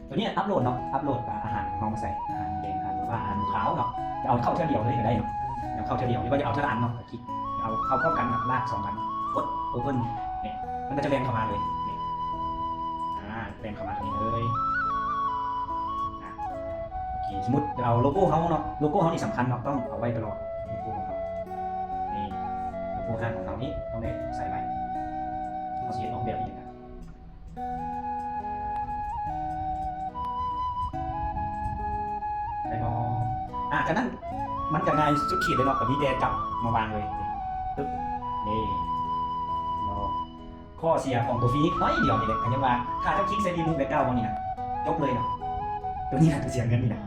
ຕົວນີ້ອັບໂຫຼດເນາະ ອັບໂຫຼດອາຫານຂອງເຮົາມາໃສ່ ອາຫານແດງ ອາຫານ ຫຼືວ່າອາຫານຂາວເນາະ ຈະເອົາເຂົ້າເທື່ອດຽວເລີຍກໍໄດ້ເນາະ ຈະເອົາເຂົ້າເທື່ອດຽວ ຫຼືວ່າຈະເອົາເທື່ອລະອັນເນາະ ຄລິກ ເອົາເຂົ້າພ້ອມກັນ ລາກສອງອັນ ກົດ Open ນີ້ ມັນກໍຈະແລ່ນເຂົ້າມາເລີຍ ນີ້ ອາ ແລ່ນເຂົ້າມາຕົວນີ້ເລີຍ ອາ ໂອເຄ ສົມມຸດຈະເອົາໂລໂກ້ເຮົາເນາະ ໂລໂກ້ເຮົານີ້ສຳຄັນເນາະ ຕ້ອງເອົາໄວ້ຕະຫຼອດ ໂລໂກ້ຂອງເຮົາ ນີ້ ໂລໂກ້ຮ້ານຂອງເຮົານີ້ຕ້ອງໄດ້ໃສ່ໄວ້ ເຮົາຊິເຮັດອອກແບບນີ້ນະ ໄດ້ບໍ່? ອາ ຈາກນັ້ນມັນກະງ່າຍສຸດຂີດເລີຍເນາະ ກະມີແຕ່ຈັບມາວາງເລີຍ ປຶບ ນີ້ເນາະ ຂໍ້ເສຍຂອງຕົວຟຣີນິດໜ້ອຍດຽວນີ້ແຫຼະ ກະຍັງວ່າ ຖ້າເຈົ້າຄລິກໃສ່ Remove Background ນີ້ນະ ຈົບເລີຍເນາະ ຕົວນີ້ນະ ຕົວເສຍເງິນນີ້ນະ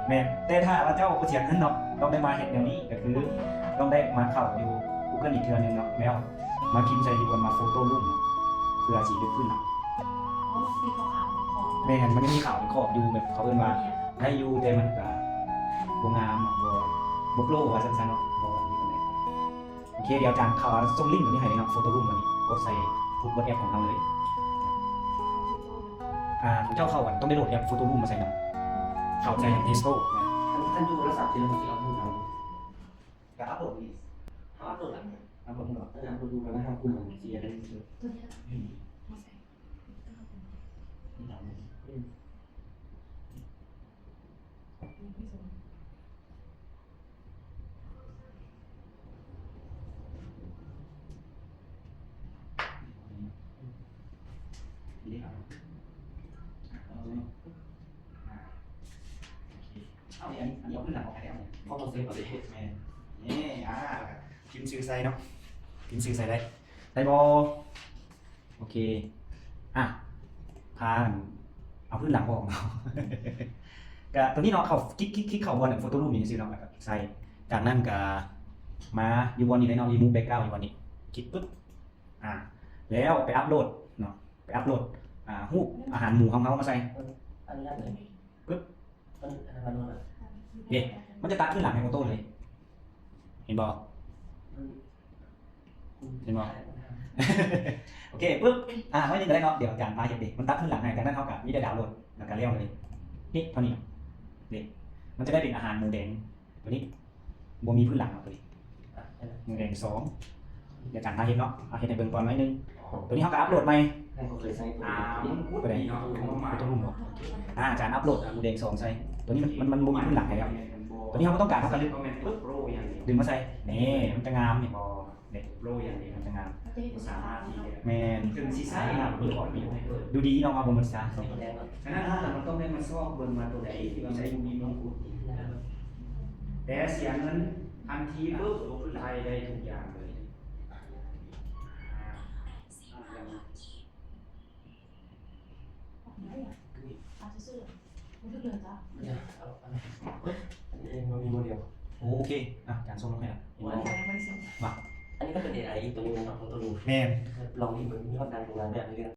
ແມ່ນ ແຕ່ຖ້າວ່າເຈົ້າບໍ່ເສຍເງິນເນາະ ຕ້ອງໄດ້ມາເຮັດແນວນີ້ ກະຄືຕ້ອງໄດ້ມາເຂົ້າຢູ່ Google ອີກເທື່ອໜຶ່ງເນາະ ແລ້ວ ມາພິມໃສ່ຢູ່ບ່ອນວ່າ Photo Room ເນາະ ເພື່ອຊິເຮັດພື້ນຫຼັງ ແມ່ນ ມັນຍັງມີຂາວເປັນຂອບຢູ່ ແບບເຂົາເອີ້ນວ່າໄດ້ຢູ່ ແຕ່ມັນກະບໍ່ງາມເນາະ ບໍ່ ບໍ່ໂປຣວ່າຊັ້ນຊະເນາະ ບໍ່ອັນນີ້ປານໃດ ໂອເຄ ດຽວອາຈານເຂົ້າສົ່ງລິ້ງຕົວນີ້ໃຫ້ເລີຍເນາະ Photo Room ອັນນີ້ ກົດໃສ່ Group WhatsApp ຂອງເຮົາເລີຍ ອາ ເຈົ້າເຂົ້າ ຕ້ອງໄດ້ໂຫຼດແອັບ Photo Room ມາໃສ່ນຳ ເຂົ້າໃສ່ Play Store ຄັນ ຄັນຢູ່ໂທລະສັບຊິເຮົາຊິເອົາຮູບເຮົາ ກະອັບໂຫຼດນີ້ ເຮົາອັບໂຫຼດລະ ອັບໂຫຼດເນາະ ເອີ ອັບໂຫຼດຮູບແລ້ວເຮົາຄຸມມັນຊິໄດ້ ຕົວນີ້ ອືມ ມາໃສ່ ອືມ ນີ້ເຮົາ ເອົາ ອັນນີ້ ອັນນີ້ເອົາຂຶ້ນຫຼັງອອກໄປແລ້ວ ເພາະເຮົາເຊຟເອົາເດ ແມ່ນ ນີ້ ອາ ພິມຊື່ໃສ່ເນາະ ພິມຊື່ໃສ່ໄດ້ ໄດ້ບໍ່? ໂອເຄ ອະ ພາເອົາພື້ນຫຼັງອອກເນາະ ກະຕົວນີ້ເນາະ ເຂົ້າ ຄລິກ ຄລິກ ຄລິກເຂົ້າບ່ອນ Photo Room ນີ້ຊື່ເນາະ ແລ້ວກະໃສ່ ຈາກນັ້ນກະມາຢູ່ບ່ອນນີ້ເລີຍເນາະ Remove Background ຢູ່ບ່ອນນີ້ ຄລິກປຶບ ອາ ແລ້ວໄປອັບໂຫຼດເນາະ ໄປອັບໂຫຼດ ອາ ຮູບອາຫານໝູຂອງເຮົາມາໃສ່ ເອີ ອັນນີ້ເລີຍ ປຶບ ເອີ ອັນນັ້ນມັນ ເດ້ ມັນຈະຕັດພື້ນຫຼັງໃຫ້ໂອໂຕ້ເລີຍ ເຫັນບໍ່? ເຫັນບໍ່? ໂອເຄ ປຶບ ອາ ໜ້ອຍໜຶ່ງກະໄດ້ເນາະ ດຽວອາຈານພາເຮັດເອງ ມັນຕັດພື້ນຫຼັງໃຫ້ ຈາກນັ້ນເຮົາກະມີແຕ່ດາວໂຫຼດ ແລ້ວກະແລ້ວເລີຍ ນີ້ ເທົ່ານີ້ ເດ້ ມັນຈະໄດ້ເປັນອາຫານໝູແດງ ຕົວນີ້ ບໍ່ມີພື້ນຫຼັງເນາະ ຕົວນີ້ ອະ ໝູແດງສອງ ດຽວອາຈານພາເຮັດເນາະ ເອົາເຮັດໃຫ້ເບິ່ງກ່ອນໜ້ອຍໜຶ່ງ ຕົວນີ້ເຮົາກະອັບໂຫຼດໃໝ່ ອາ ຕົວໃດ ຕົວນີ້ເນາະ ອາ ອາຈານອັບໂຫຼດໝູແດງສອງໃສ່ ຕົວນີ້ມັນ ມັນ ມັນບໍ່ມີພື້ນຫຼັງໃຫ້ແລ້ວ ຕົວນີ້ເຮົາບໍ່ຕ້ອງການ ເຮົາກະດຶງມາໃສ່ ນີ້ ມັນຈະງາມ ເຫັນບໍ່? ໂປຣຢ່າງດຽວ ມັນຈະງາມ ບໍ່ສາມາດທີ່ຈະ ແມ່ນ ເຖິງຊິໃຊ້ງາມ ເປີດອອກ ດູດີເນາະ ວ່າບໍ່ໝົດສາ ສະນັ້ນ ເຮົາກະຕ້ອງໄດ້ມາຊອກເບິ່ງວ່າໂຕໃດທີ່ວ່າມັນບໍ່ມີມົງກຸດ ແຕ່ເສຍເງິນທັນທີປຶບ ໃຊ້ໄດ້ທຸກຢ່າງເລີຍ ໂອເຄ ອາຈານສົ່ງລົງໃຫ້ລະ ເຫັນບໍ່? ວ່າ ອັນນີ້ກະເປັນເອໄອອີກຕົວໜຶ່ງເນາະ ຕົວໜຶ່ງ ແມ່ນ ລອງນີ້ເບິ່ງ ມີຮອດນາງໂຮງງານແບບນີ້ເລີຍ